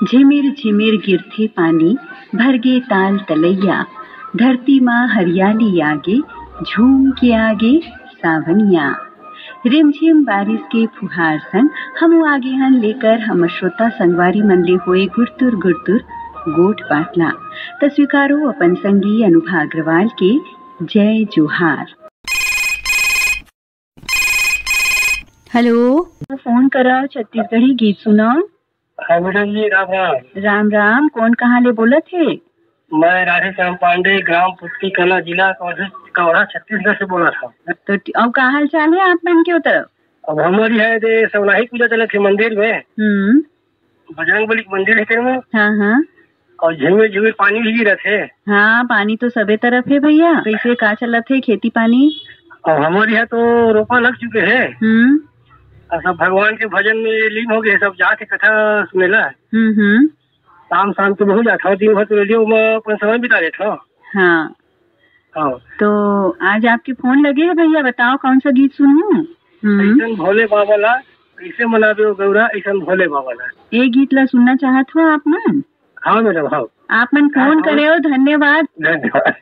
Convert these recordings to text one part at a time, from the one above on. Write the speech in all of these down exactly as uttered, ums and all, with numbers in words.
झिमिर झिमिर गिरथे पानी, भरगे ताल तलैया। धरती मा हरियाली आगे, झूम के आगे सावनिया। रिमझिम बारिश के फुहार संग हमू आगे हन लेकर हमर श्रोता संगवारी मन ले होए गुरतुर गुरतुर गोठ बात ला। त स्वीकारो अपन संगी अनुभा अग्रवाल के जय जोहार। हेलो। फोन करा, छत्तीसगढ़ी गीत सुना। हाँ मैडम जी, राम राम। राम राम। कौन कहाँ ले बोलत हे? मैं राधे श्याम पांडे, ग्राम पुटकी कला, जिला कवर्धा, कवर्धा, छत्तीसगढ़ से बोलत हँव। तो ट-, अउ का हाल चाल हे आप मन के ओ तरफ? अब हमर इहाँ दे सवनाही पूजा चलत हे मंदिर में। हम्म। बजरंग बली के मंदिर हे तेन में। हाँ, हाँ। अउ झिमिर झिमिर पानी भी गिरत हे। हाँ, पानी तो सबे तरफ हे भैया। कैसे का चलत हे खेती पानी? अउ हमर इहाँ तो रोपा लग चुके हे। हम्म। अउ सब भगवान के भजन में लीन हो गए, सब जात हे कथा सुनेला। हम्म, हम्म। शाम शाम के बहुत जात हँव, दिन भर तो रेडियो में अपन समय बिता देत हँव। हाँ। हाँ। तो आज आपके फोन लगे हे भैया, बताओ कौन सा गीत सुनूं? हम्म। ऐसन भोले बाबा ला, कैसे मनावे ओ गौरा, ऐसन भोले बाबा ला। ये गीत ला सुनना चाहत हो आप मन? हाँ मैडम, हाँ। आप मन फोन हाँ। करे हो, धन्यवाद। धन्यवाद।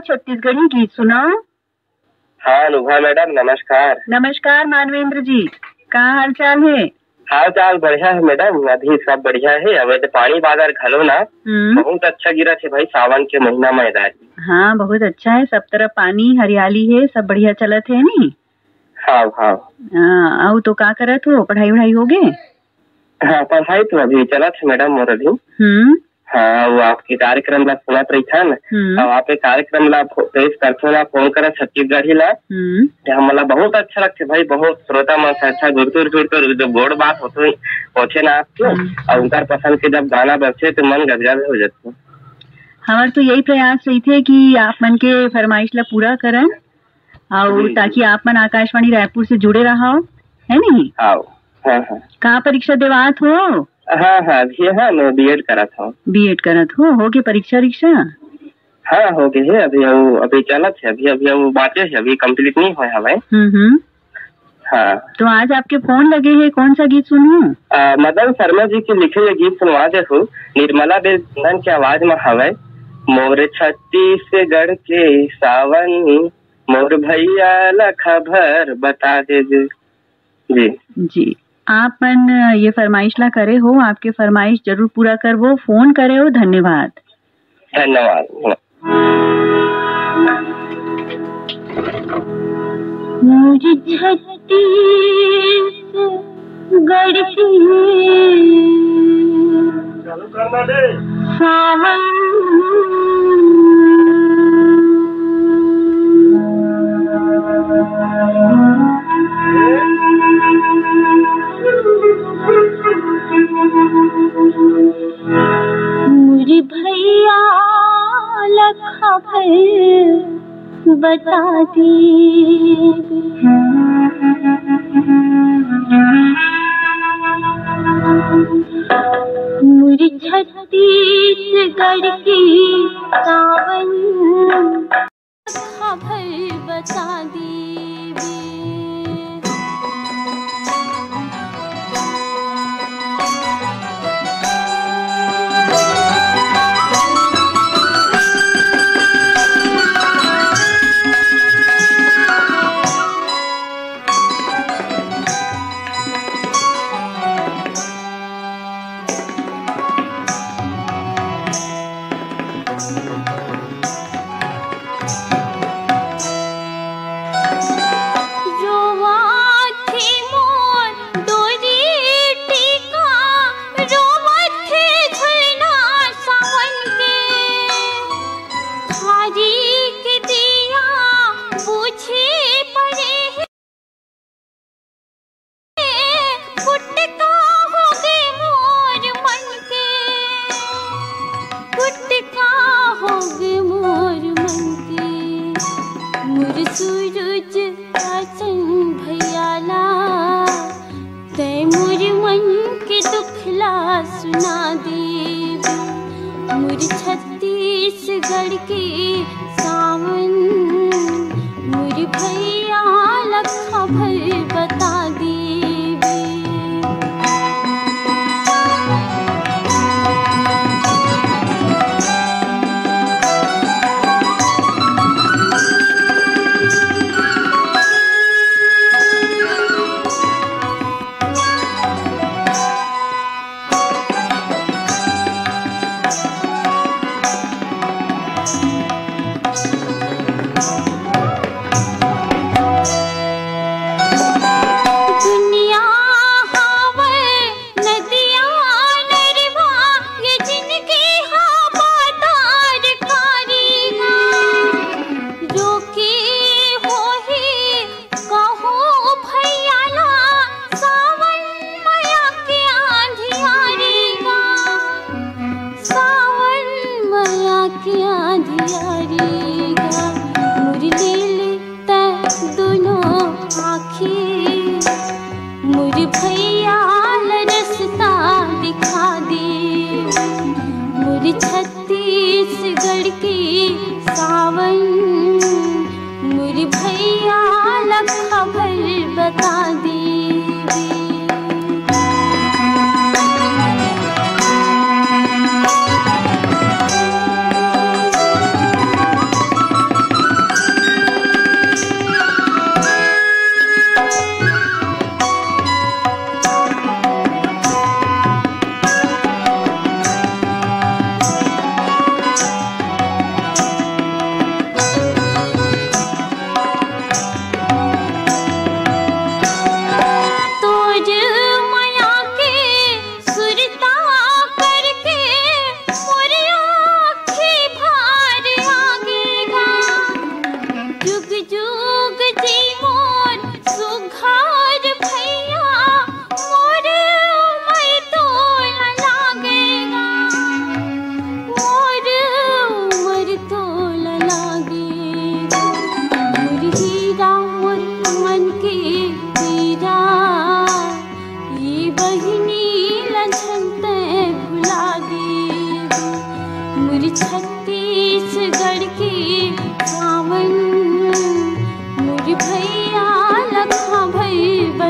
छत्तीसगढ़ी गीत सुनाओ। हाँ, अनुभा मैडम, नमस्कार। नमस्कार मानवेंद्र जी, का हाल चाल हे? हाल चाल बढ़िया हे मैडम, अभी सब बढ़िया हे। अबे तो पानी बादर घलो ना हम्म। बहुत अच्छा गिरत हे भाई, सावन के महीना में दारी। हाँ, बहुत अच्छा हे, सब तरफ पानी, हरियाली हे, सब बढ़िया चलत हे नी? हाँ, हाँ। हाँ, अउ तो का करत हो, पढ़ाई वढ़ाई हो गे? हाँ, पढ़ाई तो अभी चलत हे मैडम मोर अभी। हम्म। हाँ, वो आपके कार्यक्रम ला सुनत रहिथन, हम्म। अउ आपके कार्यक्रम ला फो-, पेश करथो ना, फोन करत छत्तीसगढ़ी ला, हम्म। ते हमन ला बहुत अच्छा लगथे भाई, बहुत श्रोता मन से अच्छा जुड़तुर जुड़तुर जो गोड़ बात होथे, होथे ना आपके, हम्म। अउ उनकर पसंद के जब गाना बजथे तो मन गदगद हो जाथे। हमर तो यही प्रयास रहिथे कि आप मन के फरमाइश ला पूरा करन, अउ जी, जी। ताकि आप मन आकाशवाणी रायपुर से जुड़े रहव, है नहीं? हाँ, हाँ, हाँ। का परीक्षा देवात हो? हाँ, हाँ, अभी, हाँ, मैं बीएड करत हूँ। बीएड करत हो, हो गे परीक्षा वरीक्षा? हाँ, हो गे हे, अभी अउ, अभी चलत हे, अभी, अभी अउ बाँचे हे, अभी complete नहीं होय हवय। हम्म, हम्म। हाँ। तो आज आपके फोन लगे हे, कौन सा गीत सुनहूँ? अ, मदन शर्मा जी के लिखे ये गीत सुनवा देहू, निर्मला बेदन के आवाज में हवय। मोर छत्तीसगढ़ के सावन, मोर भैया ला खबर बता देबे। जी। जी। आप मन ये फरमाइश ला करे हो, आपके फरमाइश जरूर पूरा करबो। फोन करे हो, धन्यवाद। धन्यवाद। मोर छत्तीसगढ़ के सावन। मोर भैया ला खबर बता दे। मोर छत्तीसगढ़ के सावन खबर बता देबे। रोवथे मोर डोरी टीका, रोवथे झुलना सावन के। खारी के दिया बुझे परे हे। गुटका होगे मोर मन के, गुटका होगे मोर मन के। मोर सूरज असन भैया ला, तैं मोर मन के दुख ला सुना देबे। मोर छत्तीसगढ़ के सावन, मोर भैया ला खबर बता देबे।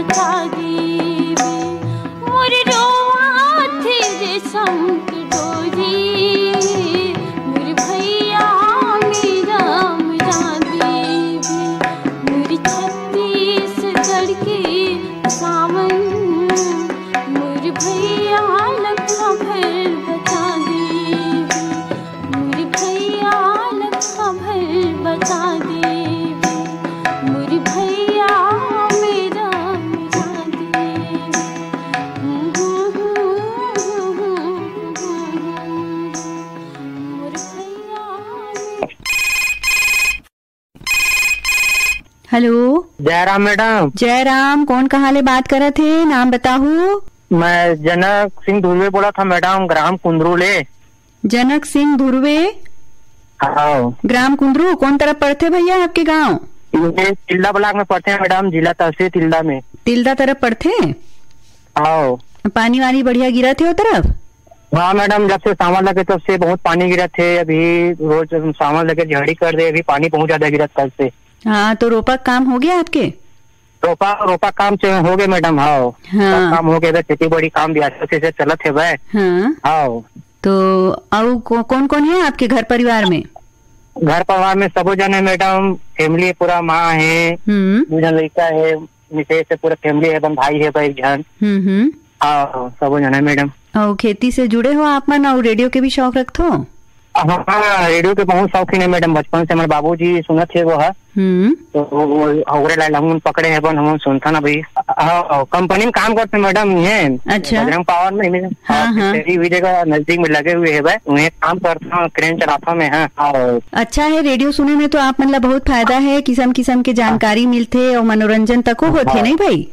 देवी, मोर रोआ थे रेशम के डोरी, मोर भैया मेरा मुरारी, मोर छत्तीसगढ़ के सावन, मोर भैया लखा भर बता देवी, मोर भैया लखा भर बता देवी, मोर भैया मेरा मेरा देवी। मोर भैया मेरा। हेलो। जय राम मैडम। जय राम, कौन कहाँ ले बात करत हे, नाम बताहू? मैं जनक सिंह धुर्वे बोला था मैडम, ग्राम कुंदरू ले। जनक सिंह धुर्वे। हाँ। ग्राम कुंदरू, कौन तरफ पड़थे भैया आपके गांव? ये तिल्दा ब्लॉक में पड़थे हैं मैडम, जिला तहसील तिल्दा में। तिल्दा तरफ पड़थे? हाँ। पानी वानी बढ़िया गिरत हे ओ तरफ? हाँ मैडम, जब से सावन लगे तब से बहुत पानी गिरत हे। अभी रोज सावन लगे झड़ी कर दे, अभी पानी बहुत ज्यादा गिरत कल से। हाँ, तो रोपा काम हो गया आपके? रोपा, रोपा काम से हो गए मैडम। हाँ। हाँ। सब काम हो गए, खेती बाड़ी काम भी अच्छे से चलत हे भाई। हाँ। हाँ। तो अउ को-, कौन कौन है आपके घर परिवार में? घर परिवार में सबो जन है मैडम, फैमिली पूरा, माँ है, हम्म। दो जन लड़का है, मिसेज से पूरा फैमिली है, अपन भाई है भाई एक जन। हम्म, हम्म। हाँ, सबो जन है मैडम। अउ खेती से जुड़े हो आप मन, अउ रेडियो के भी शौक रखथो? हाँ, रेडियो के बहुत शौकीन है मैडम। बचपन से हमारे बाबूजी सुनत हे वो है। हम्म। तो वो, वो ओकरे लाइन हमन पकड़े हैं, अपन हमन सुनता ना भाई। हाँ, कंपनी में काम करते मैडम, ये अच्छा। बजरंग पावर में, हाँ, हाँ, हाँ। फैक्ट्री हुई जगह नजदीक में लगे हुए है भाई, वहीं काम करता हूँ, क्रेन चलाता हूँ मैं। हाँ, हाँ। अच्छा है, रेडियो सुने में तो आप मन ला बहुत फायदा है, किसम किसम के जानकारी मिलथे और मनोरंजन तको होथे, हाँ। नहीं भाई?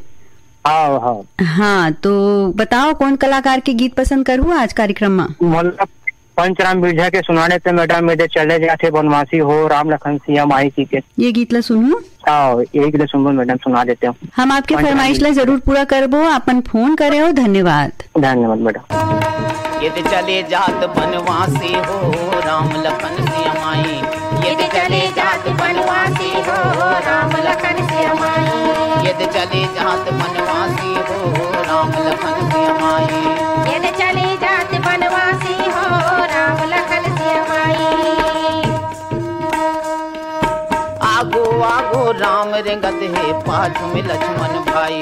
हाँ, हाँ। हाँ, तो बताओ कौन कलाकार के गीत पसंद करहू आज कार्यक्रम में? मतलब पंचराम बिरजा के सुना लेते मैडम, ये दे चले जाथे बनवासी हो, राम लखन सिया माई की के। ये गीत ला सुनहू? हाँ, यही के लिए सुनबो मैडम, सुना देते हो। हम आपके पंचराम फरमाइश ला बिरजा। जरूर पूरा करबो, अपन फोन करे हो, धन्यवाद। धन्यवाद मैडम। ये दे चले जात बनवासी हो, राम लखन सिया माई। ये दे चले जात बनवासी हो, राम लखन सिया माई। ये दे चले जात बनवासी हो, राम लखन सिया माई। ये दे चले जात बनवासी हो, राम लखन सिया माई। आगो आगो राम रेंगत हे, पाछू में लक्ष्मण भाई।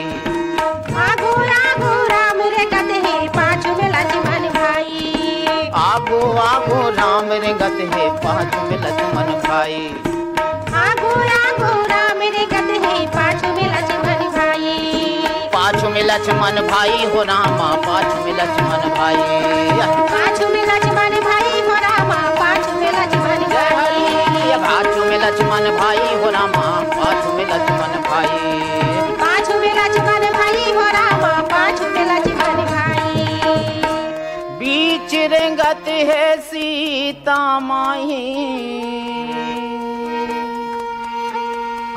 आगो आगो राम रेंगत हे, पाछू में लक्ष्मण भाई। आगो आगो राम रेंगत हे, पाछू में लक्ष्मण भाई। आगो आगो राम रेंगत हे, पाछू में लक्ष्मण भाई। पाछू में लक्ष्मण भाई हो रामा, पाछू में लक्ष्मण भाई। पाछू में लक्ष्मण भाई हो रामा, पाछू में लक्ष्मण भाई। पाछू में लक्ष्मण भाई हो रामा, पाछू में लक्ष्मण भाई। पाछू में लक्ष्मण भाई हो रामा, पाछू में लक्ष्मण भाई। बीच रेंगत हे सीता माई,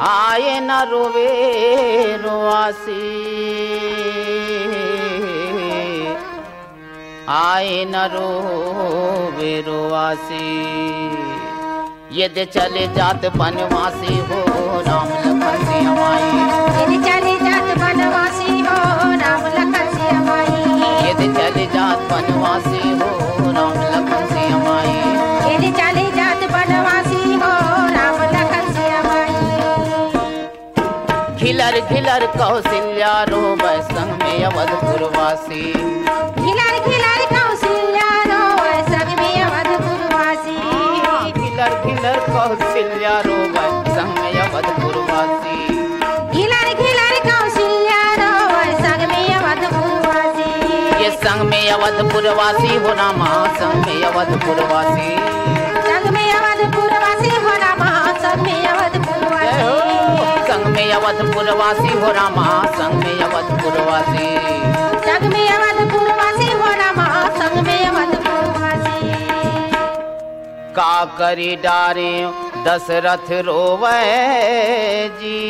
आए न रोवे रोआसी, आए न रोवे रोआसी। ये दे चले जात बनवासी हो, राम लखन सिया माई। ये दे चले जात बनवासी हो, राम लखन सिया माई। ये दे चले जात बनवासी हो, राम लखन सिया माई। ये दे चले जात बनवासी हो, राम लखन सिया माई। घिलर घिलर कौशल्या रोवे संग में अवधपुरवासी। घिलर घिलर कौशल्या रोवे संग में अवधपुरवासी। खिलर खिलर कौशल्या रोवे संग में अवधपुरवासी। खिलर खिलर कौशल्या रोवे संग में अवधपुरवासी। ये संग में अवधपुरवासी हो रामा, संग में अवधपुरवासी। संग में अवधपुरवासी हो रामा, संग में अवधपुरवासी। संग में अवधपुरवासी हो रामा, संग में अवधपुरवासी। संग में अवधपुरवासी हो रामा, संग में अवधपुरवासी। का करी डारे दशरथ रोवे जी,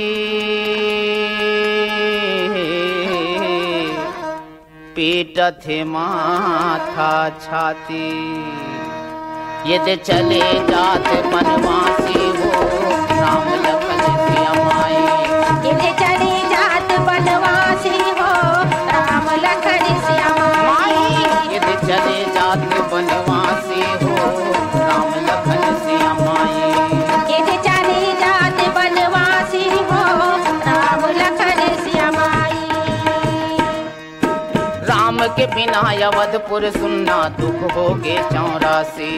पीटत हे माथा छाती। ये दे चले जात बनवासी हो, राम लखन सिया माई। ये दे चले जात बनवासी के बिना अवधपुर सुन्ना दुख होगे चौरासी।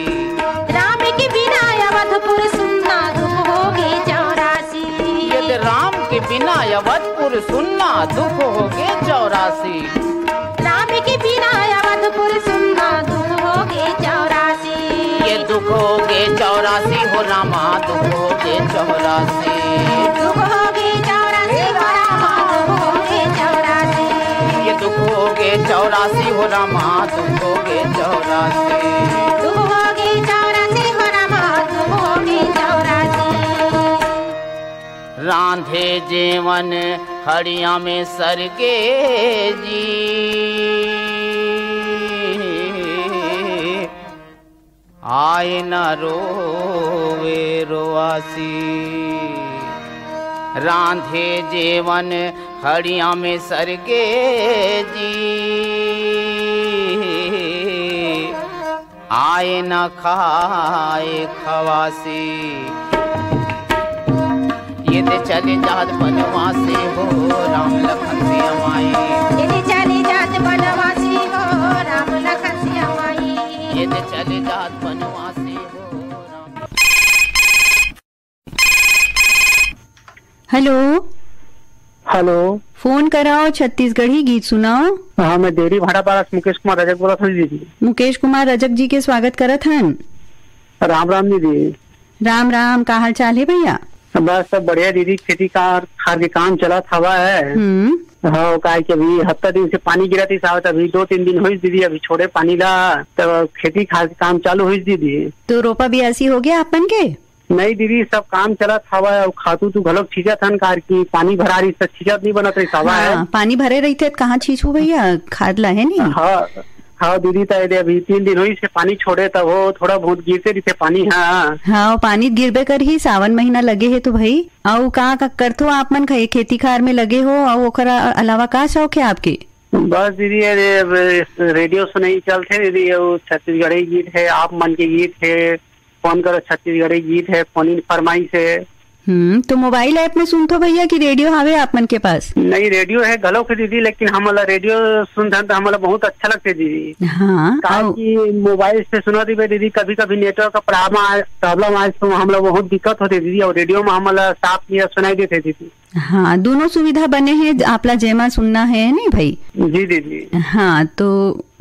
राम के बिना अवधपुर सुन्ना दुख होगे चौरासी। यदि राम के बिना अवधपुर सुन्ना दुख होगे चौरासी। राम के बिना अवधपुर सुन्ना दुख होगे चौरासी। ये दुख होगे चौरासी हो रामा, दुख होगे चौरासी। दुख होगे चौरासी हो रामा, दुख होगे चौरासी। ये दुख होगे चौरासी हो रामा, दुख होगे चौरासी। दुख होगे चौरासी हो रामा, दुख होगे चौरासी। रांधे जेवन हड़िया में सरगे जी, आए न रोवे रोआसी। रांधे जेवन हड़िया में सरगे जी, आए न खाए खवासी। ये दे चले जात बनवासी हो राम लखन सिया माई। ये दे चले जात बनवासी हो राम लखन सिया माई। ये दे चले जात बनवासी हो राम। हेलो। हेलो। फोन कराओ, छत्तीसगढ़ी गीत सुनाओ। हाँ, मैं डेरी भाटापारा से मुकेश कुमार रजक बोलत हूँ दीदी। मुकेश कुमार रजक जी के स्वागत करत हन। राम राम दीदी। राम राम, का हाल चाल हे भैया? बस सब बढ़िया दीदी, खेती कार खार के काम चलत हवा है। हम्म। हाँ, काहे कि अभी हफ्ता दिन से पानी गिरत ही साहब, अभी दो तीन दिन होइस दीदी, अभी छोड़े पानी ला, तब खेती खार के काम चालू होइस दीदी। तो रोपा बियासी हो गया आपन के? नहीं दीदी, सब काम चलत हवा, अउ खातू तू घलोक छींचत हन, कार की पानी भरा रही, सब छींचत नहीं बनत रही साहब है। हाँ, पानी भरे रहिथे त कहाँ छींचू भैया, खाद ला है नहीं। हाँ, हाँ दीदी, त ये दे अभी तीन दिन होइस हे पानी छोड़े, तब वो थोड़ा बहुत गिरते रहिथे पानी। हाँ। हाँ, वो पानी गिरबे करही, सावन महीना लगे हे तो भाई। अउ का, का करथो आप मन खे-, खेती खार में लगे हो, अउ ओकर अलावा का शौक है आपके? बस दीदी, ये रे-, रेडियो सुनई चलथे दीदी, अउ छत्तीसगढ़ी गीत है, आप मन के गीत है, फोन करो छत्तीसगढ़ी गीत है, फोन इन फरमाइश है। हम्म, तो मोबाइल ऐप में सुनथो भैया कि रेडियो हावे आप मन के पास? नहीं, रेडियो है घलोक दीदी, लेकिन हमला रेडियो सुनथन त हमला बहुत अच्छा लगथे दीदी। हाँ, काहे अउ कि मोबाइल से सुना दिबे दीदी, कभी-कभी नेटवर्क का प्रॉब्लम आए, प्रॉब्लम आए तो हमला बहुत दिक्कत होथे दीदी, अउ रेडियो में हमला साफ क्लियर सुनाई देथे दीदी। हाँ, दोनों सुविधा बने हे, आपला जेमा सुनना है, नहीं भाई? जी दीदी। हाँ, तो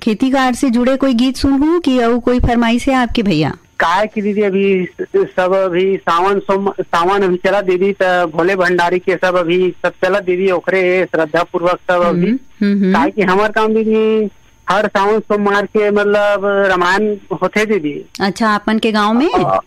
खेती कार से जुड़े कोई गीत सुनहू कि अउ कोई फरमाइश है आपके भैया? काहे कि दीदी अभी सब अभी सावन सोम, सावन अभी चला दीदी, त भोले भंडारी के सब अभी सब चला दीदी, ओकरे श्रद्धा पूर्वक सब अभी। हम्म, हम्म, हम्म। काहे कि हमर काम दीदी हर सावन सोमवार के मतलब रामायण होथे दीदी। अच्छा, आप मन के गांव में? अ,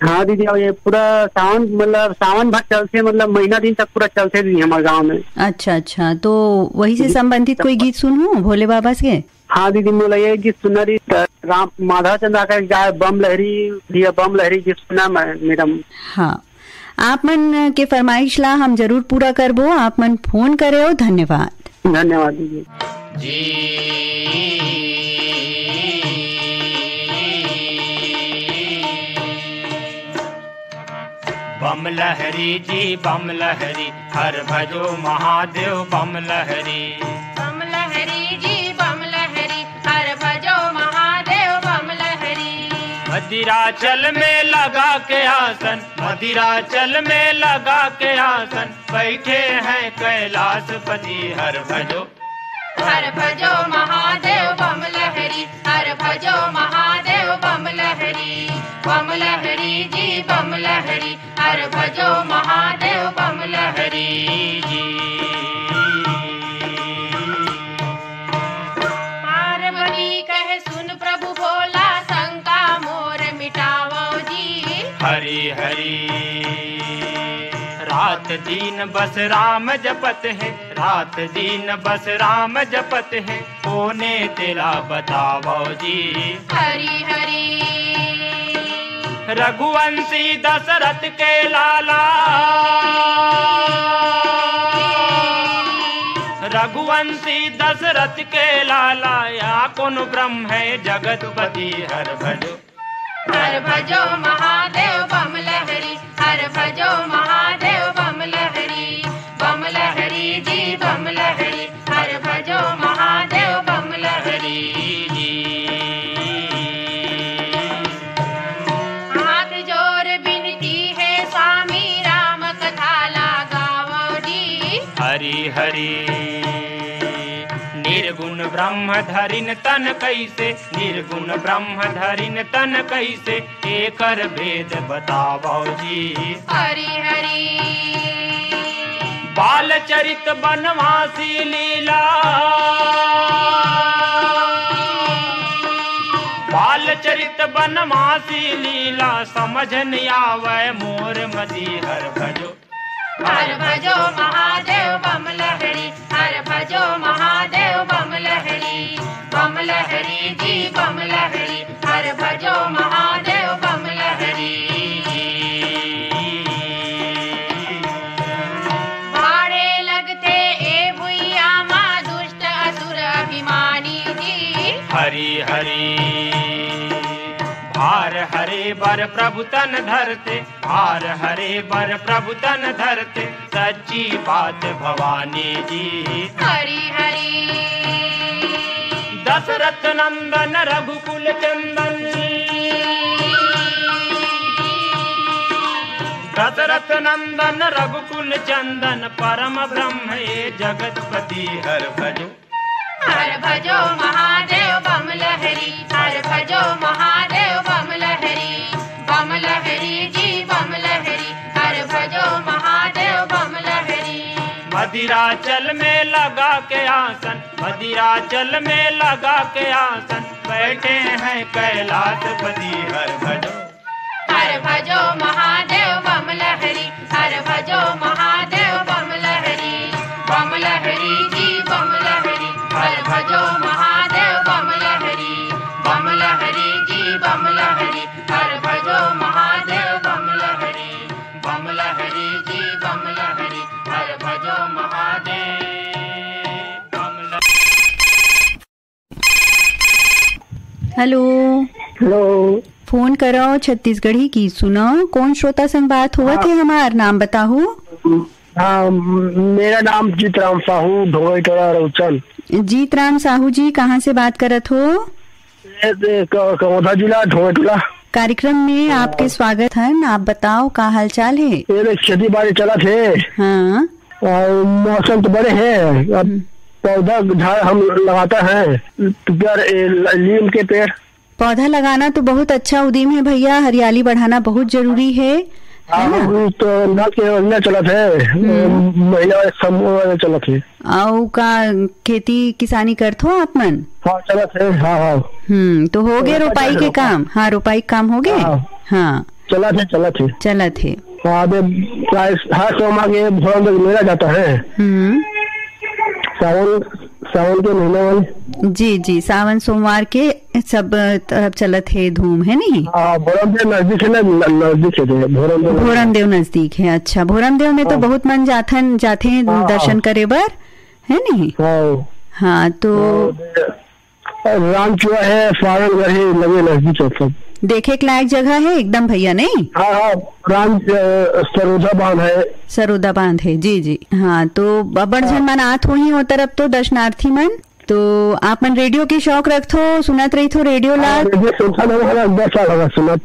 हाँ दीदी, अब ये पूरा सावन मतलब सावन भर चलथे, मतलब महीना दिन तक पूरा चलथे दीदी हमर गांव में। अच्छा, अच्छा, तो वही से जी। संबंधित कोई गीत सुनहू भोले बाबा से? हाँ दीदी, मोला ये गीत सुनना रही, त राम, माधव चंद्राकर के गाय बम लहरी, भैया बम लहरी गीत सुनना मै-, मैडम। हाँ, आप मन के फरमाइश ला हम जरूर पूरा करबो। आप मन फोन करे हो, धन्यवाद। धन्यवाद दीदी। जी। बम लहरी जी बम लहरी, हर भजो महादेव बम लहरी। बम लहरी जी बम लहरी, हर भजो महादेव बम लहरी। मदिराचल में लगा के आसन, मदिराचल में लगा के आसन, बैठे हैं कैलाशपति। हर भजो हर भजो महादेव बम लहरी, हर भजो महादेव बम लहरी। बम लहरी जी बम लहरी, हर भजो महादेव बम लहरी जी। पार्वती कहे सुन प्रभु भोला, शंका मोर मिटावो जी। हरि हरि। रात दिन बस राम जपत है, रात दिन बस राम जपत है, कोने तेला बतावो जी। हरि हरि। रघुवंशी दशरथ के लाला, रघुवंशी दशरथ के लाला, या कौन ब्रह्म है जगतपति। हर भजो हर भजो महादेव बम लहरी, हर भजो महादेव बम लहरी। बम लहरी जी बम लहरी, हर भजो महादेव बम निर्गुण ब्रह्म धरिन तन कइसे, निर्गुण ब्रह्म धरिन तन कइसे, एकर भेद बतावव जी। हरि हरि। बाल चरित बनवासी लीला, बाल चरित बनवासी लीला, समझ न आवै मोर मति। हर भजो, हर भजो महादेव बम लहरी, हर भजो महादेव बम लहरी, बम लहरी जी बम लहरी, हर भजो महादेव बम लहरी। भारे लगथे ए भुइया मा दुष्ट असुर अभिमानी जी। हरि हरि। भार हरे बर प्रभु तन धरते, भार हरे बर प्रभु तन धरते, सच्ची बात भवानी जी। हरि हरि। दशरथ नंदन रघुकुल चंदन, दशरथ नंदन रघुकुल चंदन, परम ब्रह्म ए जगतपति। हर भजो, हर भजो महादेव बम लहरी, हर भजो महादेव बम लहरी, बम लहरी जी बम लहरी, हर भजो महादेव बम लहरी। मदिराचल में लगा के आसन, मदिराचल में लगा के आसन, बैठे हैं कैलाशपति। हर भजो, हर भजो महादेव बम लहरी, हर भजो महादेव बम लहरी, बम लहरी जी बम लहरी, हर भजो महादेव बम लहरी, बम लहरी जी बम लहरी, हर भजो महादेव बम लहरी, बम लहरी जी बम लहरी, हर भजो महादेव बम लहरी। हेलो। हेलो। फोन करो छत्तीसगढ़ी की सुनो, कौन श्रोता संग बात हुआ हाँ। थे हमार नाम बताओ। हाँ, मेरा नाम जीतराम साहू, ढोंगई टोला, रौचन। जीतराम साहू जी, कहाँ से बात करत हो? ए, ए, क-, कवर्धा जिला, ढोंगई टोला। कार्यक्रम में हाँ। आपके स्वागत है। आप बताओ, का हालचाल है? ये देख, खेती बाड़ी चलत हे। हाँ। और मौसम तो बड़े है, अब हम्म। पौधा झाड़ हम लगाता है, तो यार, ए, ल-, लीम के पेड़। पौधा लगाना तो बहुत अच्छा उदीम है भैया, हरियाली बढ़ाना बहुत जरूरी है, है हाँ, ना? हम तो नल के योजना चलत है, हम्म। महिला समूह वाला चलत है। अउ का खेती किसानी करथो आप मन? हाँ, चलत है, हाँ, हाँ। हम्म, तो हो गए रोपाई के काम? हाँ, रोपाई के काम हो गए? हाँ। हाँ। चलत है, चलत है। चलत है। हाँ, अबे प्राय हर सोमवार के भोरमदेव मेला जाता है। हम्म। सावन, सावन के महीना में। जी, जी, सावन सोमवार के सब तरफ चलत है धूम, है नहीं? हाँ, भोरमदेव नजदीक है ना, न-, नजदीक है जे, भोरमदेव नजदीक। भोरमदेव नजदीक है, अच्छा। भोरमदेव में तो हाँ। बहुत मन जाथन, जाथे हाँ, दर्शन हाँ। करे बर, है नहीं? हाँ। हाँ, तो हाँ, दे-, राम चुआ है, फारनगढ़ है, लगे नजदीक है सब। देखे के लायक जगह है एकदम भैया, नहीं? हाँ, हाँ, राम, अ, सरोदा बांध है। सरोदा बांध है, जी, जी। हाँ, तो बड़ झन हाँ। मन आत होही ओ तरफ तो दर्शनार्थी मन। तो आप मन रेडियो के शौक रखथो, सुनत रहिथो रेडियो ला? हाँ, रेडियो सुनथन, हमारा दस साल होगा सुनत।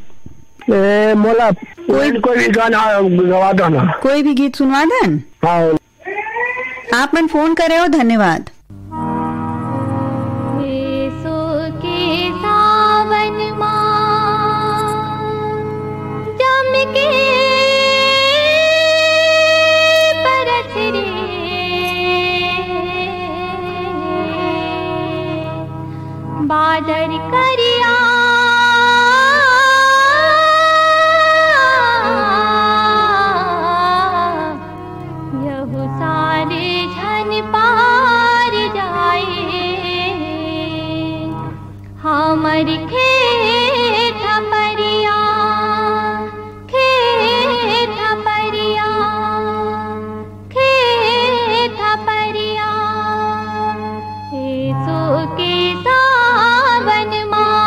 ए, मोला कोई कोई भी गाना गवा दो ना। कोई भी गीत सुनवा दन? हाँ। आप मन फोन करे हो, धन्यवाद। एसो के सावन मा जम के परस रे बादर करिया। यहू सारे झन पार जाए, हमर खेत परिया, खेत परिया, खेत परिया। एसो के सावन मा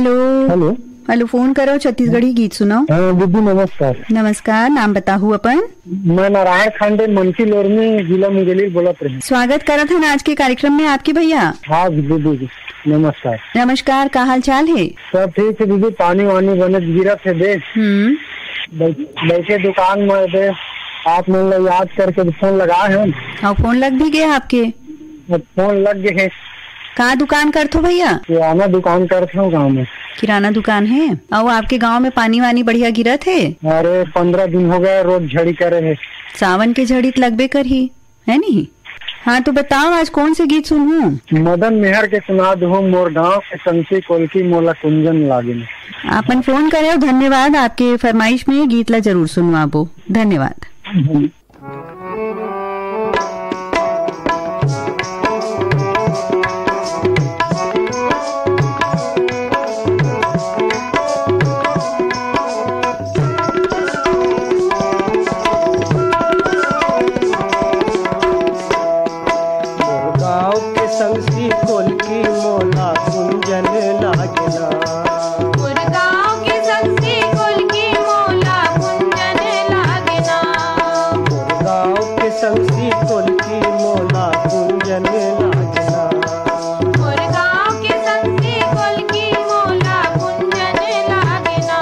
हेलो। हेलो। हेलो, फोन करो, छत्तीसगढ़ी गीत सुनाओ। हाँ, दीदी, नमस्कार। नमस्कार, नाम बताहू अपन। मैं नारायण खांडे, मनकी लोरमी, जिला मुंगेली बोलत रहे। स्वागत करत हन आज के कार्यक्रम में आपके भैया। हाँ, दीदी, दीदी, नमस्कार। नमस्कार, का हाल चाल है? सब ठीक है, दीदी, पानी वानी बने गिरत है दे। हम्म। बै-, बैठे दुकान में दे, आप मन ला याद करके फोन लगाए हैं। और फोन लग भी गया आपके? अब फोन लग गए है। का दुकान करथो भैया? किराना दुकान करत हूँ गाँव में। किराना दुकान है। अउ आपके गांव में पानी वानी बढ़िया गिरत है? अरे, पंद्रह दिन हो गए, रोज झड़ी करे है। सावन के झड़ी त लगबे करही, है नहीं? हाँ, तो बताओ, आज कौन से गीत सुनहूँ? मदन मेहर के सुना दो, मोर गांव के संगती कोलकी मोला कुंजन लागिन। आपन फोन करे हो, धन्यवाद। आपके फरमाइश में गीत ला जरूर सुनवाबो। धन्यवाद। मोर गाँव के संगती कोलकी मोला कुंजन लागेला। मोर गाँव के संगती कोलकी मोला कुंजन लागेला। मोर गाँव के संगती कोलकी मोला कुंजन लागेला। मोर गाँव के संगती कोलकी मोला कुंजन लागेला।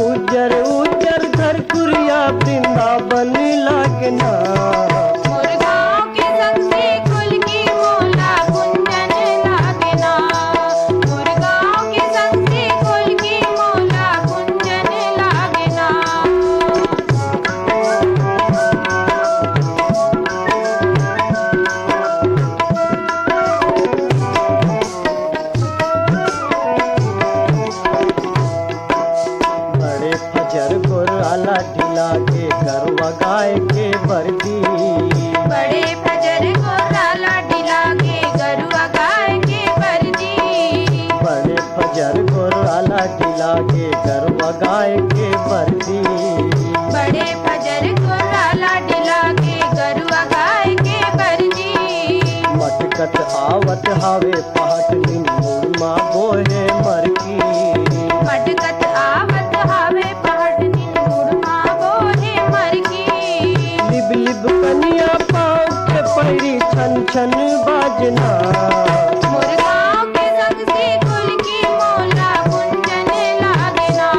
उज्जर उज्जर धरकुरिया वृंदावन लागेला। मोर गाँव के संगती कोलकी मोला कुंजन लागेला। मोर गाँव के संगती कोलकी मोला कुंजन लागेला। बड़े फजर गोराला ढिला के गरवा गाय के बरदी। बड़े फजर गोराला ढिला के गरवा गाय के बरदी। बड़े फजर गोराला ढिला के गरवा गाय के बरदी। बड़े फजर गोराला ढिला के गरवा गाय के बरदी। मटकत आवत हावे पहाट दिन मुड़मा बोहे मरकी। मटकत आवत हावे पहाट दिन मुड़मा बोहे मरकी। लिब लिब कनिया पाँव के पैरी छन छन बाजना। मोर गाँव के संगती कोलकी मोला कुंजन लागेला।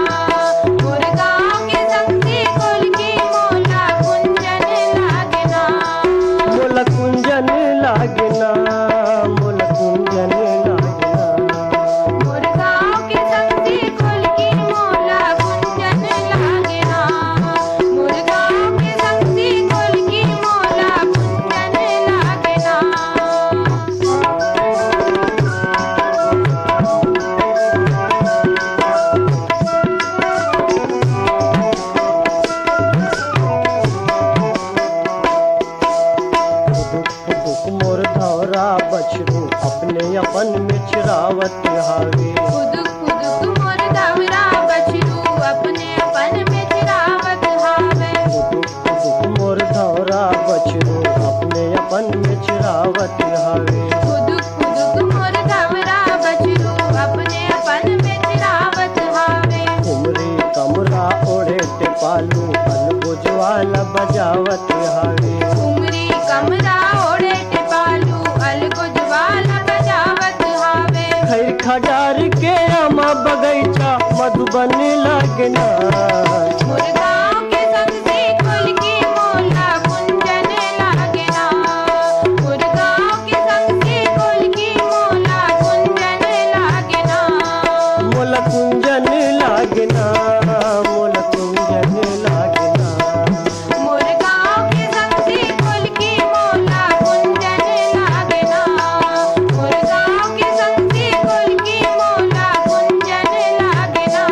मोर गाँव के संगती कोलकी मोला कुंजन लागेला। मोला कुंजन लागेला, मोला कुंजन लागेला। मोर गाँव के संगती कोलकी मोला कुंजन लागेला। मोर गाँव के संगती कोलकी मोला कुंजन लागेला। फुदुक फुदुक मोर धौरा बछरू अपने अपन मेचरावत हावे। फुदुक फुदुक मोर धौरा बछरू अपने अपन मेचरावत हावे। फुदुक फुदुक मोर धौरा बछरू अपने अपन मेचरावत हावे। फुदुक फुदुक मोर धौरा बछरू अपने अपन मेचरावत हावे। कुमरी कमरा ओढ़े टेपालू अलगोजवाला बजावत हावे। कुमरी कमरा ओढ़े टेपालू अलगोजवाला बजावत हावे। खैर खडार के आमा बगैचा मधुबन लागना। मोर गाँव के संगती कोलकी मोला कुंजन लागना। मोर गाँव के संगती कोलकी मोला कुंजन लागना। मोला कुंजन लागना, मोला कुंजन लागना। मोर गाँव के संगती कोलकी मोला कुंजन लागना। मोर गाँव के संगती कोलकी मोला कुंजन लागना।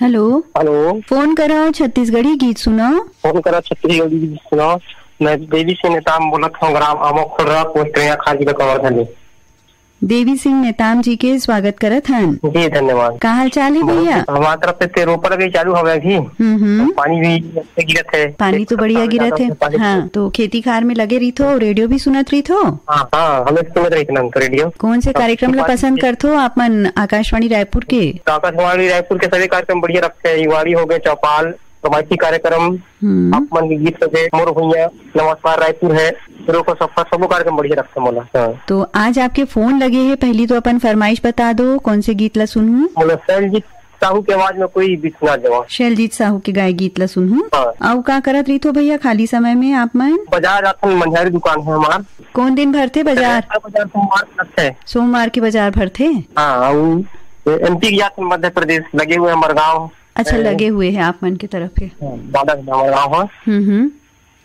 हेलो। हेलो। फोन करो, छत्तीसगढ़ी गीत सुनो। फोन करो, छत्तीसगढ़ी गीत सुनो। मैं देवी सिंह नेताम बोलत हूँ, ग्राम आमो खुर्रा, पोस्ट रेंगाखार, जिला कवर्धा। देवी सिंह नेताम जी के स्वागत करत हन। जी, धन्यवाद। का हाल चाल हे भैया? हमारे तरफ से ते रोपा लगे चालू हवे अभी। हम्म, हम्म। पानी भी अच्छे गिरत है। पानी तो बढ़िया गिरत है। पानी हाँ, तो खेती खार में लगे रहिथो, रेडियो भी सुनत रहिथो? हाँ, हाँ, हमें सुनत रहिथो ना तो रेडियो। कौन से कार्यक्रम ला पसंद करथो आप मन आकाशवाणी रायपुर के? तो आकाशवाणी रायपुर के सभी कार्यक्रम बढ़िया रखते हैं। युवाड़ी हो गए, चौपाल, रोमांटिक कार्यक्रम, हम्म। आप मन के गीत हो गए, मोर भुइयां, नमस्कार रायपुर है, रोको सफर, सबो कार्यक्रम बढ़िया रखते मोला। हाँ। तो आज आपके फोन लगे हे, पहली तो अपन फरमाइश बता दो, कौन से गीत ला सुनहूं? मोला शैलजीत साहू के आवाज में कोई भी सुना देवा। शैलजीत साहू के गाए गीत ला सुनहूं। हाँ। अउ का करत रहिथो भैया खाली समय में आप मन? बाजार जाथन, मनिहारी दुकान है हमार। कौन दिन भरथे बाजार? बाजार सोमवार के लगथे। सोमवार के बाजार भरथे? हाँ, अउ एमपी के जाथन, मध्य प्रदेश लगे हुए हमार गाँव। अच्छा, हैं। लगे हुए हैं आप मन के तरफ के। हाँ, बॉर्डर में हमार गाँव है। हम्म, हम्म।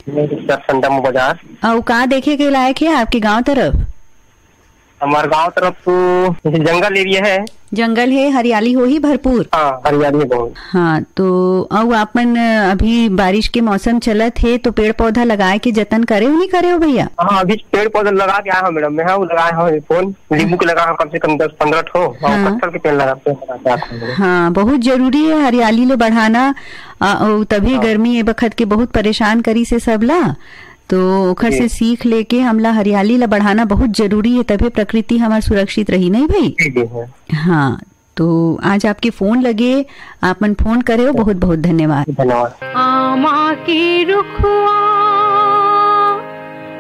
मेरे दर्शन दम बाजार। अउ का देखे के लायक है आपके गांव तरफ? हमार गांव तरफ तो जैसे जंगल एरिया है। जंगल है, हरियाली होही भरपूर। हाँ, हरियाली बहुत। हाँ, तो अउ आप मन अभी बारिश के मौसम चलत हे, तो पेड़ पौधा लगाए के जतन करे हो, नहीं करे हो भैया? हाँ, अभी पेड़ पौधा लगा के आया हूँ मैडम, मैं हाँ, वो लगाया हूँ फोन। नींबू के लगा हूँ कम से कम दस पन्द्रह ठो, और हाँ। कटहल के पेड़ लगा, पेड़ लगा के आया हूँ मैडम। हाँ, बहुत जरूरी है हरियाली ले बढ़ाना। आ, अउ तभी हाँ। गर्मी ए बखत के बहुत परेशान करी से सबला, तो ओखर जी। से सीख लेके हमला हरियाली ला बढ़ाना बहुत जरूरी है, तभे प्रकृति हमार सुरक्षित रही, नहीं भाई? जी, जी, हाँ। हाँ, तो आज आपके फोन लगे, आप मन फोन करे हो, बहुत बहुत धन्यवाद। धन्यवाद। आमा के रुखवा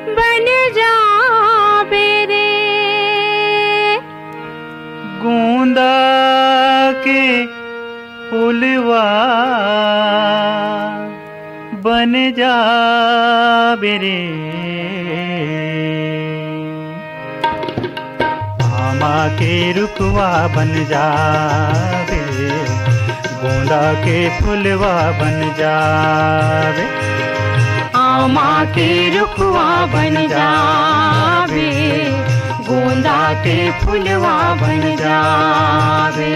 बन जाबे रे। गोंदा के फुलवा बन जाबे रे। आमा के रुखवा बन जाबे, गोंदा के फुलवा बन जाबे। आमा के रुखवा बन जाबे, गोंदा के फुलवा बन जाबे।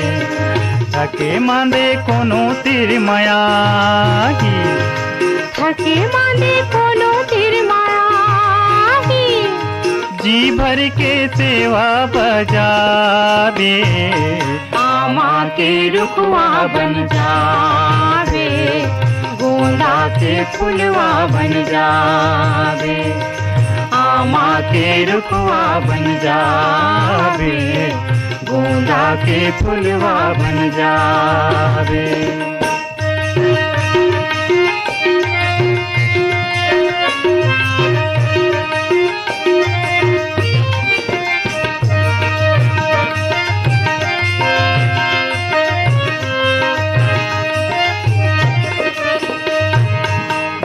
थके मांदे कोनो तीर मया ही, थके मांदे कोनो तीर मया ही, जी भर के सेवा बजाबे। आमा के रुखवा बन जाबे, गोंदा के फुलवा बन जाबे। आमा के रुखवा बन जाबे, गोंदा के फुलवा बन जाबे।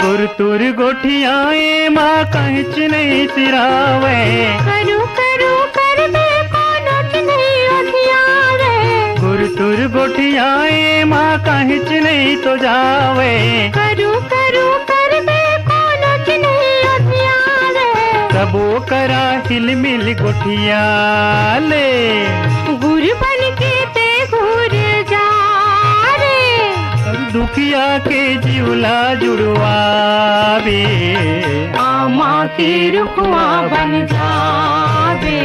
गुरतुर गोठियाए मा कहिच नहीं सिरावे। करू करू करबे कोनो नहीं ओठियावे। गुरतुर गोठियाए मा कहिच नहीं तो जावे। करू करू करबे कोनो नहीं ओठियावे। सबो करा हिलमिल गोठिया ले। गुर बन के ते घूर जा रे। दुखिया के जीवला जुड़वाबे। आमा के रुखवा बन जाबे,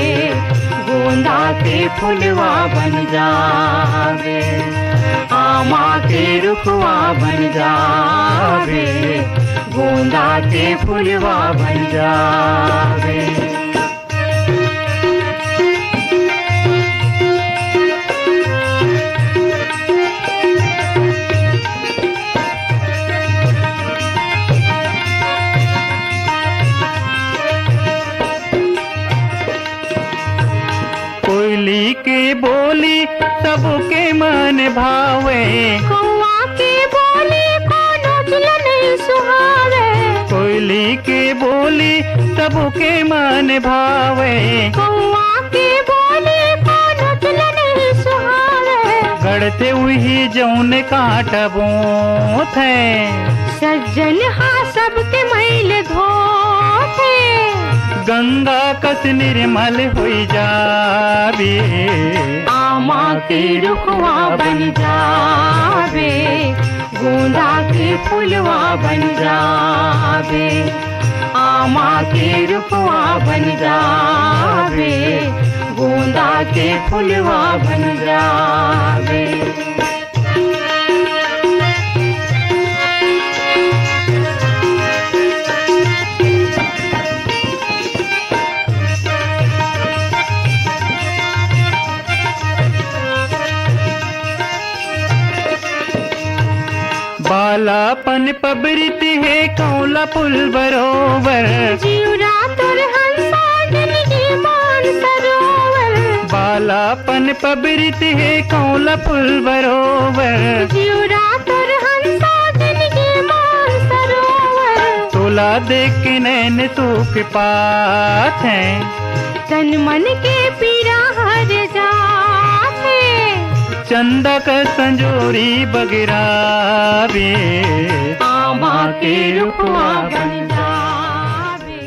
गोंदा के फुलवा बन जाबे। आमा के रुखवा बन जाबे, गोंदा के फुलवा बन जाबे। कोयली के बोली सबके मन भावे। कौआ के बोली कोनो ला नहीं सुहावे। कोयली के बोली सबके मन भावे। कौआ के बोली कोनो ला नहीं सुहावे। गढ़ते उही जौन कांट बोथे। सज्जन हा सबके मैल धोथे। गंगा कस निर्मल होई जाबे। आमा के रुखवा बन जाबे, गोंदा के फुलवा बन जाबे। आमा के रुखवा बन जाबे, गोंदा फुलवा बन जावे। बालापन पबरित हे कौला पुल बरोबर। जीवरा तोर हंसा जन के मान सरोवर। बालापन पबरित हे कौला पुल बरोबर। जीवरा तोर हंसा जन के मान सरोवर। तोला देख के नैन सूख पात हैं। तन मन के पीरा हर जाथे। चंदा का संजोरी बगरा बे। आमा के रुखवा बन जावे।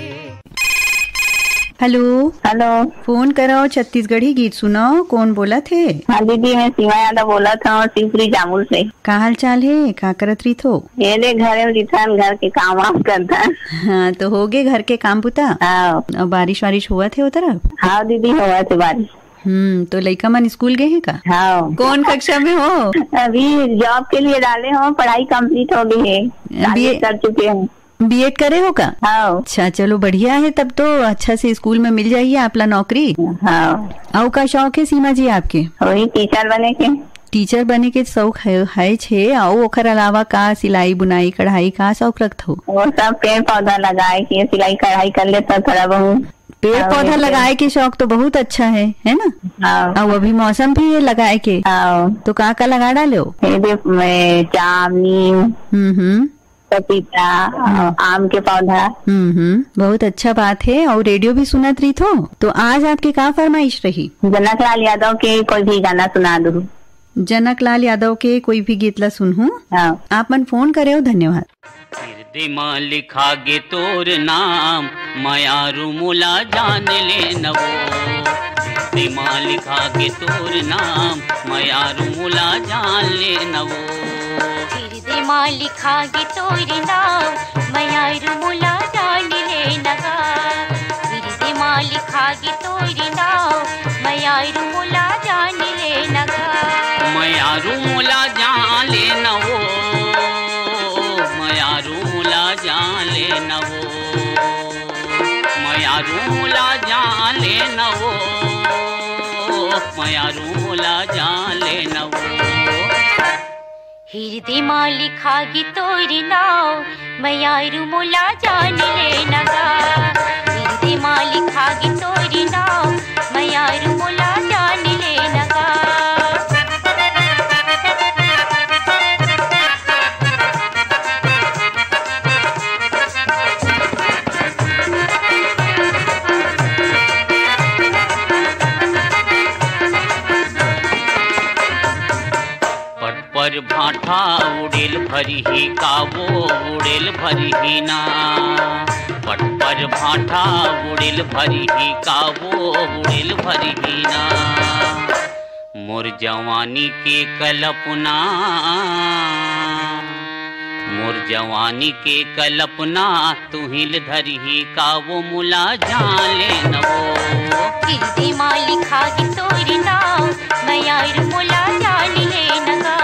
हेलो। हेलो। फोन करो, छत्तीसगढ़ी गीत सुनाओ। कौन बोलत हे? हाँ दीदी, मैं सीमा यादव बोलत हूँ, शिवपुरी जामुल से। का हाल चाल हे? का करत रहिथो? ये ले, घरे में रिथन, घर के काम वाम करथन। हाँ, तो होगे घर के काम बुता? हाँ। अउ बारिश वारिश होवत हे ओ तरफ? हाँ दीदी, होवत हे बारिश। हम्म, तो लइका मन स्कूल गए हैं का? हाँ। कौन कक्षा में हो? अभी जॉब के लिए डाले हो, पढ़ाई कंप्लीट हो गई है, बीए शादी कर चुके हैं। बीएड करे हो का? हाँ। अच्छा, चलो बढ़िया है, तब तो अच्छा से स्कूल में मिल जाइए आपला नौकरी। हाँ। अउ का शौक है सीमा जी आपके? वही टीचर बने के। टीचर बने के शौक है, है छे, अउ ओकर अलावा का सिलाई, बुनाई, कढ़ाई का शौक रखत हो? वो सब पेड़ पौधा लगाए के, सिलाई कढ़ाई कर लेता थोड़ा बहुत। पेड़ हाँ, पौधा ये लगाए के शौक तो बहुत अच्छा है, है ना? हाँ। अउ अभी मौसम भी है लगाए के। हाँ। तो का का लगा डाले हो? ये दे, मैं, जाम, नीम, हम्म, हम्म। पपीता, हम्म। आम के पौधा। हम्म, हम्म, बहुत अच्छा बात है। अउ रेडियो भी सुनत रहिथो, तो आज आपके का फरमाइश रही? जनक लाल यादव के कोई भी गाना सुना दो। जनक लाल यादव के कोई भी गीत ला सुनहूं। हाँ। आप मन फोन करे हो, धन्यवाद। हिरदे मा लिखा गे तोर नाम, मयारू मोला जान ले नवो। हिरदे मा लिखा गे तोर नाम, मयारू मोला जान ले नवो। हिरदे मा लिखा गे तोर नाम, मयारू मोला जान ले नगा। हिरदे मा लिखा गे तोर नाम, मयारू मोला जान ले नगा। मयारू मोला जान ले नवो, मयारू मोला जान ले नवो, मयारू मोला जान ले नवो, मयारू मोला जान ले नवो। हिरदे मा लिखा गे तोर नाव, मयारू मोला जान ले नगा। हिरदे मा लिखा गे तोर नाव, मयारू मोला जान ले नगा। पट पर भाठा उड़ेल भरिही का वो उड़ेल भरिही ना। पट पर भाठा उड़ेल भरिही का वो उड़ेल भरिही ना। मोर जवानी के कल्पना, मोर जवानी के कल्पना तुहिल धरिही का वो मोला जान ले नवो। हिरदे मा लिखा गे तोर नाव, मयारू मोला जान ले नगा।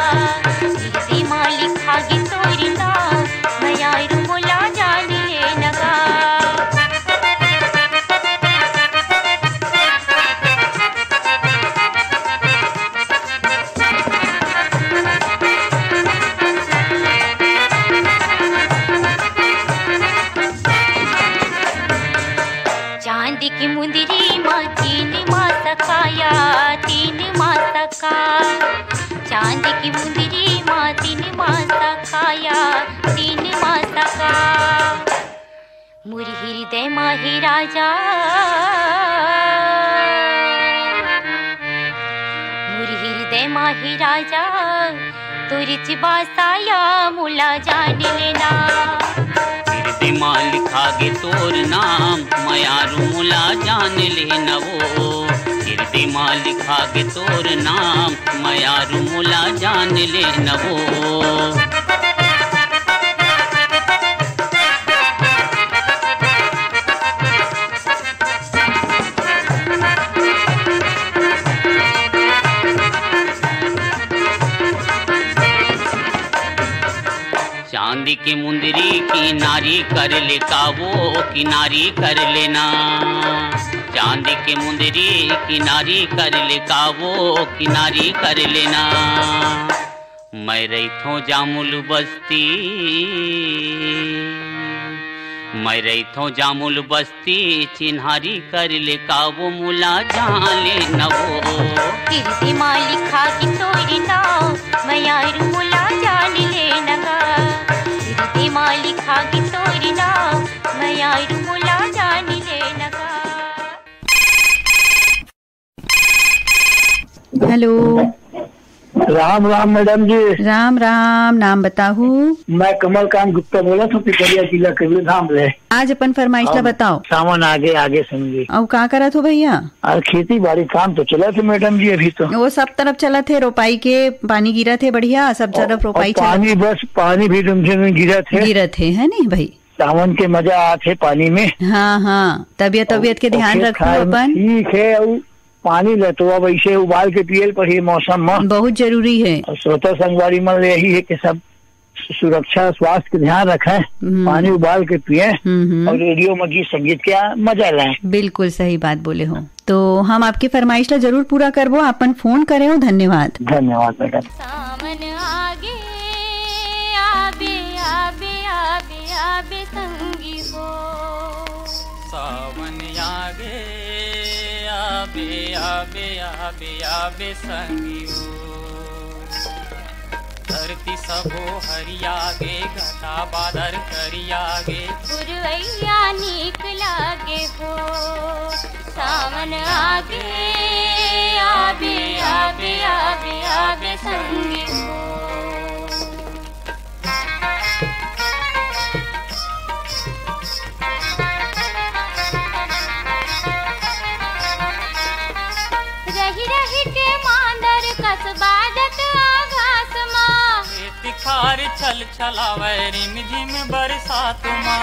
हिरदे मा लिखा गे तोर नाव, मयारू मोला जान ले नगा। चांदी की मुंदरी मा तीन मासा काया, तीन मासा का। चांदी की मुंदरी मा तीन मासा काया, तीन मासा का। मोर हिरदे मा हे राजा, मोर हिरदे मा हे राजा, तोरिच बासाया मोला जान ले ना। हिरदे मा लिखा गे तोर नाम, मयारू मोला जान ले नवो। हिरदे मा लिखा गे तोर नाम, मयारू मोला जान ले नवो। के मुंदरी किनारी कर ले कावो, किनारी कर लेना। चांदी के मुंदरी किनारी कर ले कावो, किनारी कर लेना। मैं रहिथों जामुल बस्ती, मैं रहिथों जामुल बस्ती, चिन्हारी कर ले कावो, मुला जान ले नवो। किरती मालिक खागी तोरी नाव, मयारू मुला जान ले नगा। किरती मालिक खागी तोरी नाव, मयारू मुला जान ले नगा। हेलो। राम राम मैडम जी। राम राम, नाम बताहू। मैं कमलकांत गुप्ता बोलत हूँ, पिपरिया जिला कबीरधाम ले। आज अपन फरमाइश ला बताओ। सावन आगे आगे संगी। अउ का करत हो भैया? और खेती बाड़ी काम तो चलत हे मैडम जी, अभी तो। वो सब तरफ चलत हे, रोपाई के पानी गिरत हे बढ़िया, सब तरफ और रोपाई चलत। पानी बस, पानी भी रिमझिम गिरत हे। गिरत हे, है नी भाई? सावन के मजा आत हे पानी में। हाँ, हाँ, तबियत, और, तबियत के और ध्यान खेत रखू खार में अपन। ठीक है, और पानी ल तो अब ऐसे उबाल के पियल पड़ही मौसम में। बहुत जरूरी है। और श्रोता संगवारी मन ले यही है कि सब सु-, सुरक्षा, स्वास्थ्य के ध्यान रखें, हम्म। पानी उबाल के पिए हम्म, हम्म। और रेडियो में गीत संगीत के मजा लें। बिल्कुल सही बात बोले हो। तो हम आपकी फरमाइश ला जरूर पूरा करबो। आपन फोन करे हो, धन्यवाद। धन्यवाद मैडम। सावन आगे आबे, आबे, आबे, आबे संगी हो। सावन आगे आबे, आबे, आबे, आबे संगी हो। धरती सबो हरिया गे, घटा बादर करिया गे। पुरवैया नीक लागे हो, सावन आगे, आबे, आबे, आबे, आबे संगी हो। रहि रहि के मांदर कस बाजत आकाश मा। खेत खार छल छलावय रिम झिम बरसात मा।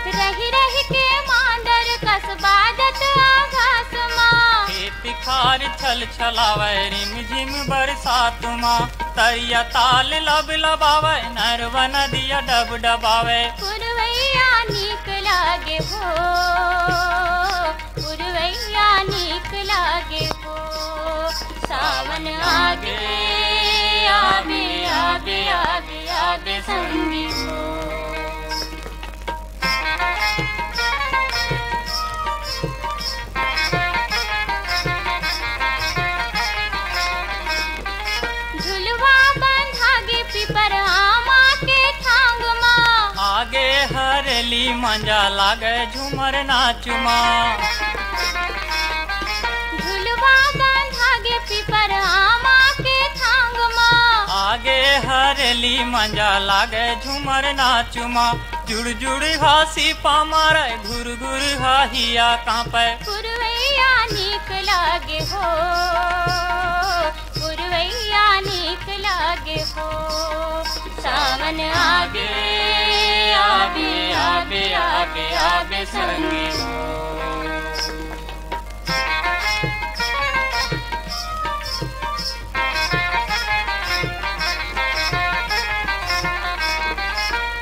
रहि रहि के मांदर कस बाजत आकाश मा। खेत खार छल छलावय रिम झिम बरसात मा। तरिया ताल लब लबावय, नरवा नदिया डब डबावय। पुरवैया नीक लागे हो, पुरवैया नीक लागे हो। सावन आगे, आबे, आबे, आबे, आबे संगी हो। झुलवा बंधा गे पीपर आमा के थांग मा। आगे हरेली मंजा लागे झूमर नाच मा। झुलवा बंधा गे पीपर आमा के थांग मा। आगे हरेली मंजा लागे झूमर नाच मा। जुड़ जुड़ हासी पामार, घुर घुर हाहिया कांपे। पुरवैया नीक लागे हो, पुरवैया नीक लागे हो। सावन आगे, आबे, आबे, आबे, आबे संगी हो।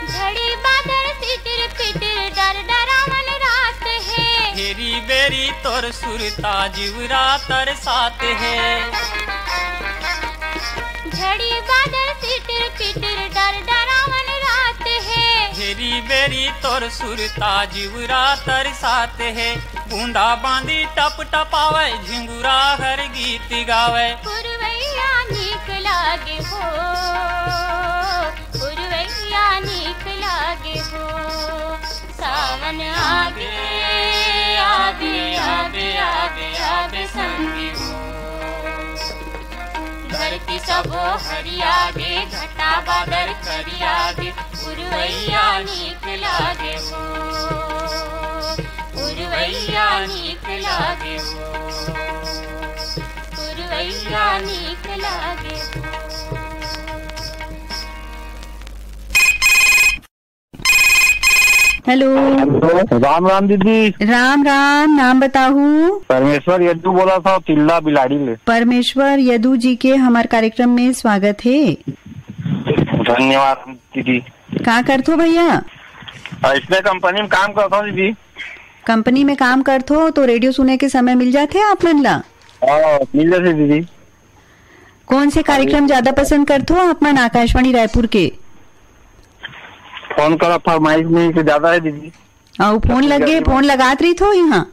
झड़ी बादर सिटिर पिटिर डर डरावन रात हे। हेरी बेरी तोर सुरता जिवरा तरसात हे। झड़ी बादर सिटिर पिटिर डर डरावन रात हे। हेरी बेरी तोर सुरता जिवरा तरसात हे। बूंदा बांदी टप टपावय, झिंगुरा हर गीत गावय। पुरवैया नीक लागे हो, पुरवैया नीक लागे हो। सावन आगे, आबे, आबे, आबे, आबे संगी हो। धरती सबो हरिया गे, घटा बादर करिया गे, पुरवैया नीक लागे हो, पुरवैया नीक लागे हो, पुरवैया नीक लागे हो। हेलो। हेलो, राम राम दीदी। राम राम, नाम बताहू। परमेश्वर यदु बोलत हव, तिल्ला बिलाड़ी ले। परमेश्वर यदु जी के हमर कार्यक्रम में स्वागत हे। धन्यवाद दीदी। का करथो भैया? अ, इसने कंपनी में काम करता हूँ दीदी। कंपनी में काम करथो तो रेडियो सुने के समय मिल जाथे आप मन ला? हाँ, मिल जाथे दीदी। कौन से कार्यक्रम ज्यादा पसंद करथो आप मन आकाशवाणी रायपुर के? फोन करा फरमाइश में तो ज्यादा है दीदी। अउ फोन लगे, फोन लगात रहिथो यहाँ?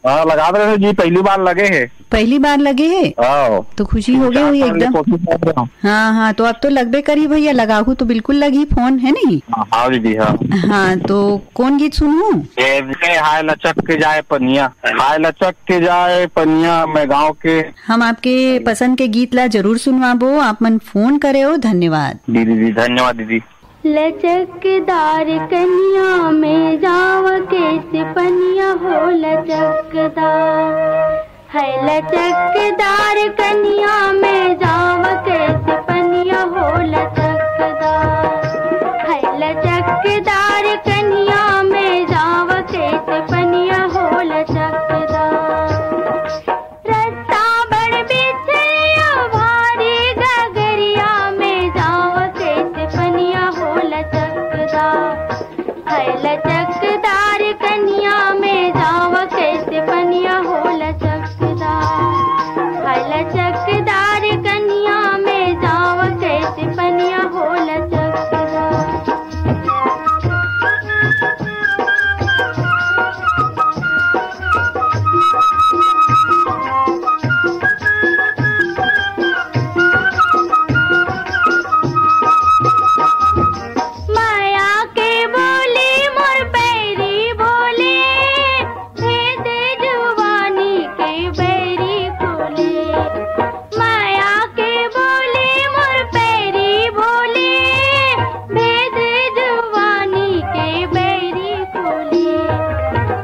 हाँ, लगात रहे जी, पहली बार लगे है। पहली बार लगे है? हाँ। तो खुशी हो गई होही एकदम। कोशिश कर रहा हूँ। हाँ, हाँ, तो अब तो लगबे करी भैया, लगाहू तो बिल्कुल लगही फोन, है नहीं? हाँ, हाँ दीदी, हाँ। हाँ, तो कौन गीत सुनहू? ये हाय लचक के जाए पनिया, हाय लचक के जाए पनिया, मैं गाँव के। हम आपके पसंद के गीत ला जरूर सुनवाबो, आप मन फोन करे हो, धन्यवाद। दीदी, दीदी, धन्यवाद दीदी। लचकदार कनिया में जाव के सिपनिया हो लचकदार, है लचकदार कनिया में जाव के सिपनिया हो लचकदार, है लचकदार कनिया में जाव के सिपनिया हो लचकदार। रस्ता बड़ बिछिया भारी गगरिया में जाव के सिपनिया हो लचकदार, है लचकदार कनिया में जाव के सिपनिया हो लचकदार, है लचकदार कनिया में जाव के सिपनिया हो लचकदार। माया के बोली मोर पैरी बोली, भेद जुवानी के बैरी खोली। माया के बोली मोर पैरी बोली, भेद जुवानी के बैरी खोली।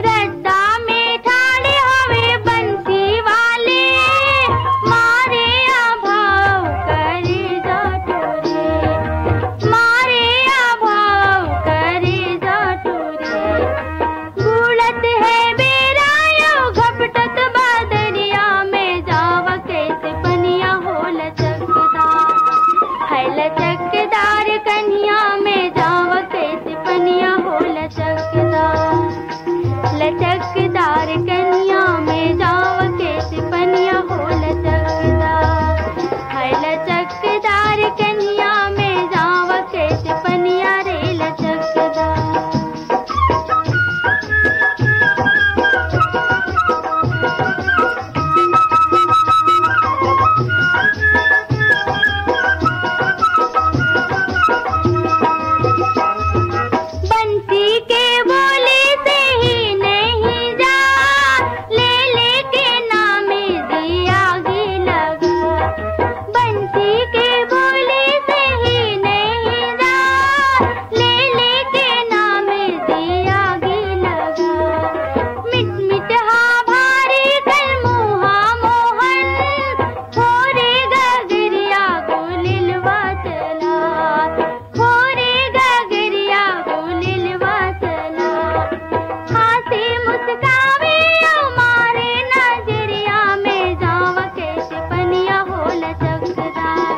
रस्ता में ठाड़े हवे बंसी वाले, मारे अभाव करे जा टोरे, मारे अभाव करे जा टोरे। उड़त हे बेरा यो घपटत बादरिया में जाव के सिपनिया हो लचकदार, है लचकदार कनिया में जाव के सिपनिया हो लचकदार, लचकदार कनिया में जाव के सिपनिया हो लचकदार, है लचकदार कनिया में जाव के सिपनिया रे लचकदार। बंसी के बोली से ही नहीं जा, ले लेके नाम दिया ही लगा। बंसी के बोली से ही नहीं जा, ले लेके नाम दिया ही लगा। मिट मिट हा भारी कल मुहा मोहन, थोरे गगरिया गुलिलवा चला। थोरे गगरिया गुलिलवा चला। हाथे मुस्कावे अउ मारे नजरिया में जाव के सिपनिया हो लचकदार।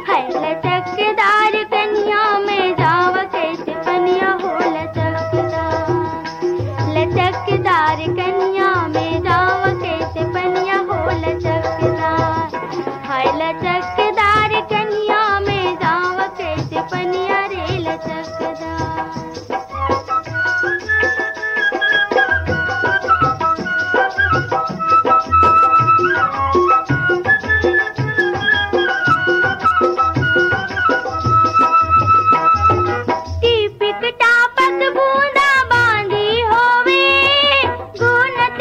है लचकदार कनिया में जाव के सिपनिया हो लचकदार। लचकदार कनिया में जाव के सिपनिया हो लचकदार। हाय लचकदार कनिया में जाव के सिपनिया रे लचकदार। टिपिक टापक बूंदा बांधी होवे, गुनत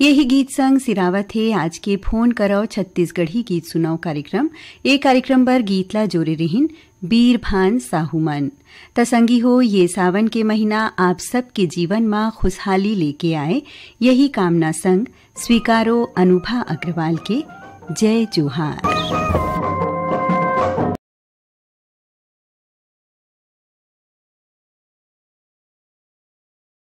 यही गीत संग सिरावत हे आज के फोन करव छत्तीसगढ़ी गीत सुनव कार्यक्रम। ए कार्यक्रम बर गीत ला जोरे रिहिन बीरभान साहू मन। त संगी हो, ये सावन के महीना आप सबके जीवन मा खुशहाली लेके आए, यही कामना संग स्वीकारो अनुभा अग्रवाल के जय जोहार।